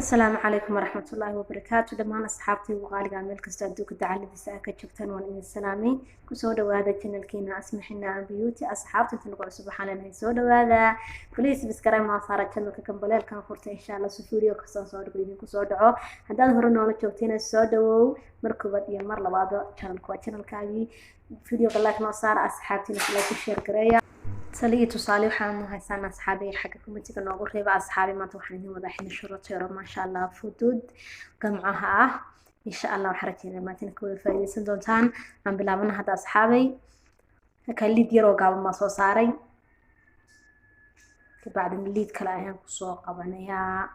Asalaamu calaykum waraxmatullaahi wabarakaatu. Dhammaan asxaabtii qaaliga meel kasta adduunka dacaladiisa ah ka joogtaan, waan idin salaamay. Kusoo dhawaada channelkeena Asmaxina Beauty. Asxaabta inta nagu cusub waxaan leenahay soo dhawaada. Please subscribe maa saara channelka, gambaleelkan furta, insha Allah si video kasta soo dhigo idinku soo dhaco. Haddaad hore noola joogtayna, soo dhawow mar koowaad iyo mar labaad. Channelku waa channelkaagii. Videoga like noo saara, asxaabtiina like ku share gareeya. Tali iyo tusaale waxaanu haysaan asxaabi xagga commentiga noogu reeba. Asxaabi, maanta waxaan idin wadaa xina shuruuteero, maasha Allah, fudud gamcaha ah. Insha Allah waxaan rajeynaa maanta inaad ka wada faa'iidaysan doontaan. Aan bilaabana hadda, asxaabay. Halkaa liid yaroo gaaban baan soo saaray, kabacdina liid kale ayaan kusoo qabanayaa.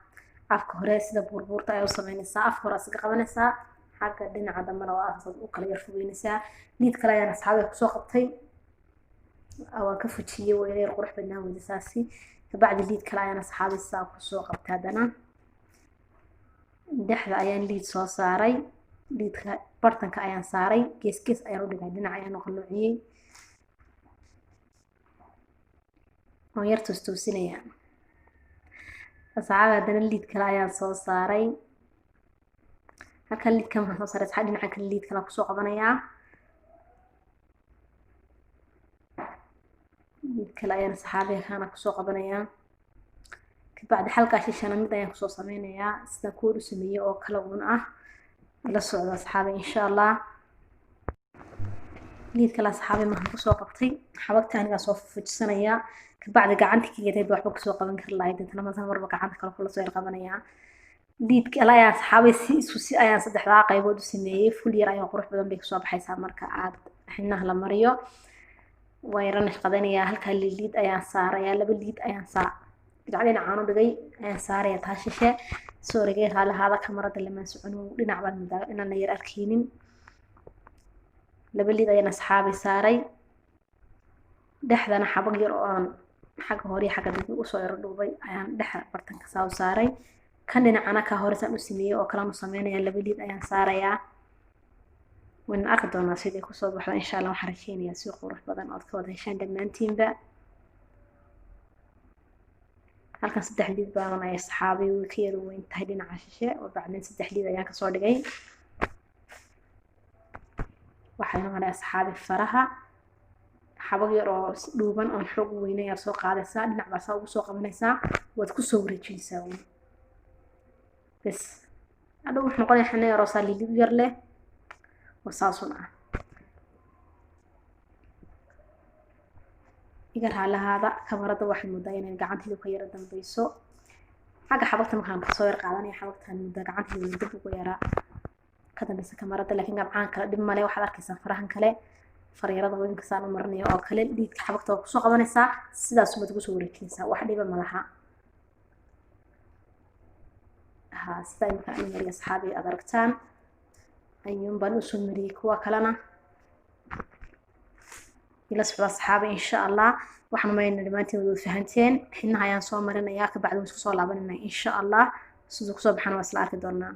Afka hore sida buurbuurta ayaa u sameynaysaa. Afka hore asiga qabanaysaa, xagga dhinaca dambena waa asaad u kala yar fogeynaysaa. Liid kale ayaan asxaabay kusoo qabtay, waan ka fujiyey, waa yar qurux badnaan weyda saasi. Kabacdi liid kale ayaan asxaabay saa kusoo qabtay. Haddana dhexda ayaan liid soo saaray, liidka bartanka ayaan saaray, gees gees ayaan u dhigay, dhinac ayaan u qalloociyey, waan yar toostoosinayaa asxaabi. Haddana liid kale ayaan soo saaray. Halkan liidkan waxaan soo saaray asxaab, dhinaca kale liid kale kusoo qabanayaa. Mid kale ayaan saxaabiga kaana kusoo qabanayaa. Kabacdi xalkaa shishana mid ayaan kusoo sameynayaa, sida kuwan u sameeyey oo kale uun ah. Ila socdo asxaabi, insha Allah. Liid kale asxaabi maahan kusoo qabtay. Xabagta anigaa soo fujisanayaa. Kabacdi gacanta kageeday ba waxba kusoo qaban kari lahayd, deetana maanta marba gacanta kale kula soo yar qabanayaa. Liidka kale ayaan asxaabay si isku si ayaan saddexdaa qaybood u sameeyey. Ful yar ayaan qurux badan bay kasoo baxaysaa marka aad xinaha la mariyo. Waan yara nashqadanayaa. Halkaa liid ayaan saarayaa, laba liid ayaan saa dhinac dhinacaan u dhigay ayaan saarayaa taa shishe. Soorigay, raalihaada, kamarada lamaan socon, dhinac baan mudaa inaan la yar arkeynin. Laba liid ayaan asxaabay saaray, dhexdana xabag yar oo aan xagga hore iyo xagga dambe usoo yaro dhuubay ayaan dhexa bartanka saa u saaray. Kan dhinacana ka hore saan u sameeyey oo kalaan u sameynaya, laba liid ayaan saarayaa. Wayna arki doonaa siday kusoo baxdo, insha Allah. Waxaan rajeynayaa si qurux badan ood ka wada heshaan dhammaantiinba. Halkan saddex liid baanan ay asxaabay, way ka yara weyn tahay dhinaca shishe oo bacdin saddex liid ayaan kasoo dhigay. Waxaynu haray asxaabi faraha. Xabag yar oo dhuuban oon xoog u weynay ayaad soo qaadaysaa, dhinac baa saa ugu soo qabanaysaa, waad kusoo wareejinaysaa uun bes. Hadhow wuxuu noqonayaa xina yaroo saa liilid yar leh oo saasun ah. Iga raalahaada, kamarada waxay moodaa inay gacantaydu ka yara dambeyso xagga xabagta. Markaan kasoo yar qaadanaya xabagtaan, muddaa gacantaydu dib ugu yaraa ka dambeysa kamarada, laakiin gamcahan kale dhib male. Waxaad arkaysaa farahan kale, faryarada weynka saan u marinayo oo kale. Liidka xabagta waa kusoo qabanaysaa, sidaas ubaad ugu soo wareejinaysaa, wax dhiba malaha. Ha, sidaa imika aan mariya asxaabi aad aragtaan ayuun baan usoo mariyey kuwa kalena. Ila socda asxaabi, insha Allah. Waxaan umaynaa dhammaantiin wada fahanteen. Xinaha ayaan soo marinayaa, kabacdi waan isku soo laabanayna, insha Allah. Siduu kusoo baxana waa isla arki doonaa.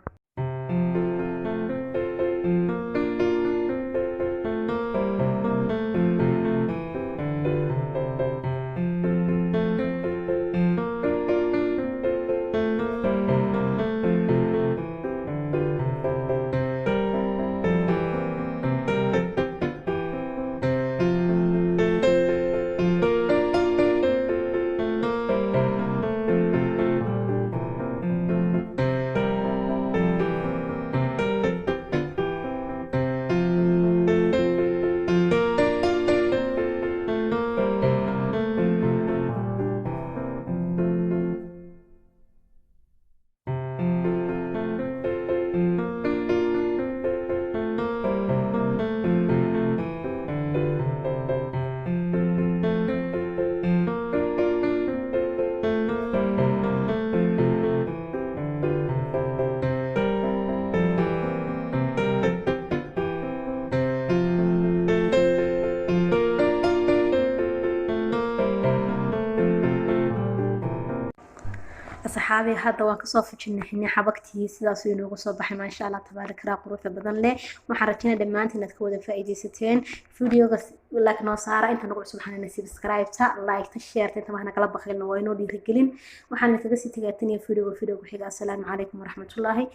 Asxaabi, hadda waan kasoo fujinay xini xabagtii, sidaasuu inoogu soo baxay, maasha Allah tabaaraka, quruxda badan leh. Waxaan rajaynaya dhammaantiin inaad ka wada faa'iidaysateen videoga. Like noo saara, inta nagu cusub waxaan subscribe-ta, like-ta, share-ta, inta waxna kala bakhaylna, waa inoo dhiirigelin. Waxaan kaga sii tegaa tan iyo videoga ku xiga. Assalaamu calaykum waraxmatullaahi.